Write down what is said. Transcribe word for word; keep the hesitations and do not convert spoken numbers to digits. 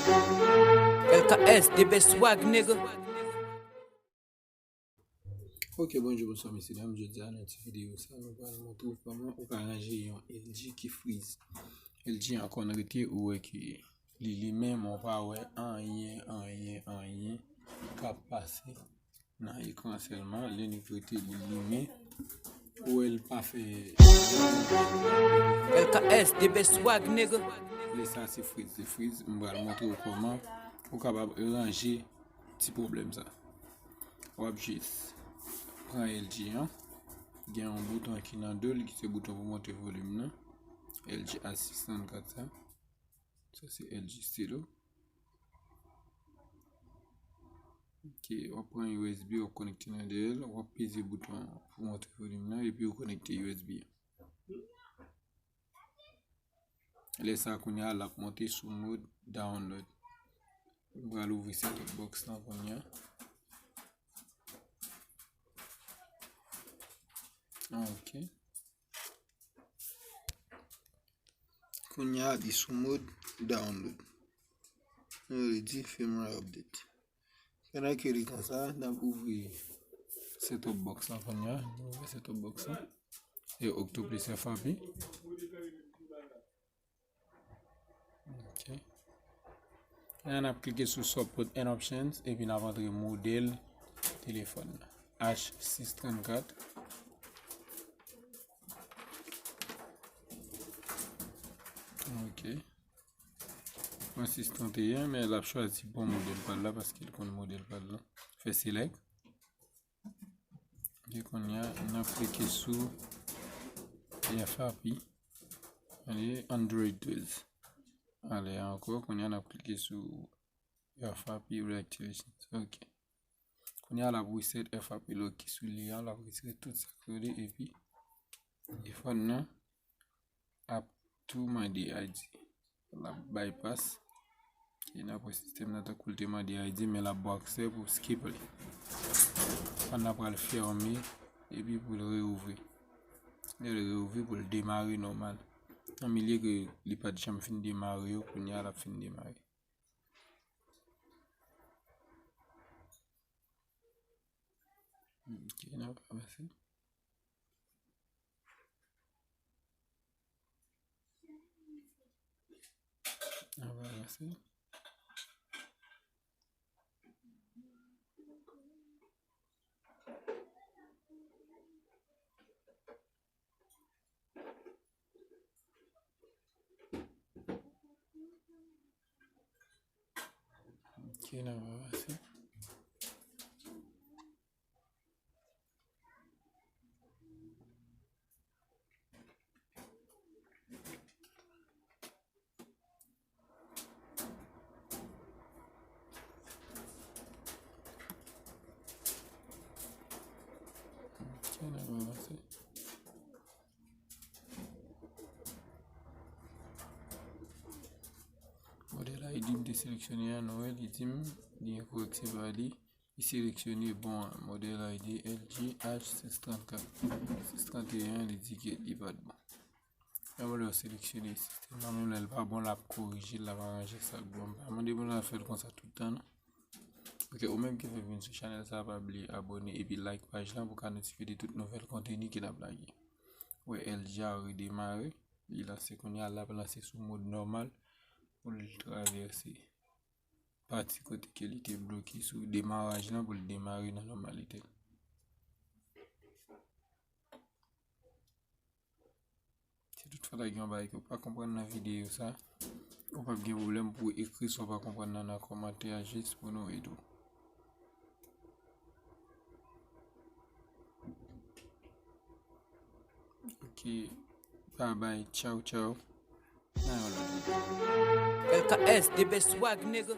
L K S, the best swag, nigga. Ok, bonjou, bonswa, mesye dam. Jodi a, nan ti videyo sa, nou pral montre w kòman ou ka ranje yon L G ki friz. L G an konn rete, ou wè ke li limen, men w pa wè anyen, anyen, anyen k ap pase nan ekran sèlman. Lè nou prete li limen, ou wè l pa fè. L K S, the best swag, nigga. Lè sa se friz, se friz. M pral montre w kòman ou kapab ranje ti pwoblèm sa. W ap jis pran L G an. Gen yon bouton ki nan do l, ki se bouton pou monte volim nan. L G H sis trannkat sa. Sa se L G stylo. Ok, w ap pran U S B, w ap konekte nan dèyè l, w ap peze bouton pou monte volim nan, epi w konekte U S B an. Lè sa, kounye a, l ap monte sou mode download. M pral ouvri set top box lan kounye a. Ok. Kounye a, li sou mode download. Nou redi firmware update. Pandan ke li konsa, n ap ouvri set top box lan kounye a. Nou ouvri set top box lan. E Octoplus F R P. Ok. La, n ap klike sou Support and Options, epi n ap antre modèl telefòn nan. H sis trannkat. Ok. Mwen sis trannteyen, men l ap chwazi bon modèl pa l la, paske l konn modèl pa l la. Fè select. Ok, kounye a, n ap klike sou F R P. Ale, Android twelve. Ale ankò, kounye a, n ap klike sou F R P Reactivation. Ok. Kounye a, l ap reset F R P lock ki sou li a, l ap retire tout sa k sou li, epi telefòn nan ap tou mande I D. L ap bypass. E n ap wè sistèm nan tankou l te mande I D, men l ap ba w aksè pou skip li. Pandan n ap pral fèmen, epi pou l reouvri. Lè l reouvri, pou l demare nòmal. Nan milye ke li pa t janm fin demare yo, kounye a l ap fin demare. Ok, n ap avanse. N ap avanse. Ok, n ap avanse. Ok, n ap avanse. Modèl I D m te seleksyone a, nou wè, li di m li enkorèk, se pa li. Li seleksyone bon an, modèl I D L G H sis trannkat. Sis trannteyen, li di ke li pa t bon. Lè modèl seleksyone sistèm nan, menm lè l pa bon, l ap korije l, l ap aranje sa k bon. M pa mande pou l fè l konsa tout tan, non. Ok, ou menm ki fèk vin sou chanèl sa, pa bliye abòne epi like paj lan pou ka notifye de tout nouvèl konteni ke n ap lage. Wè, L G a redemare, li lanse kounye a, l ap lanse sou mòd nòmal pou l travèse pati kote ke li te bloke sou demaraj lan pou l demare nan nòmalite l. Si toutfwa ta gen yon bagay ke w pa konprann nan videyo sa, ou p ap gen pwoblèm pou w ekri sa w pa konprann nan, nan kòmantè a jis pou nou ede w. Ok, babay, tchaw, tchaw. Nan yon lòt videyo. L K S, the best swag, nigga.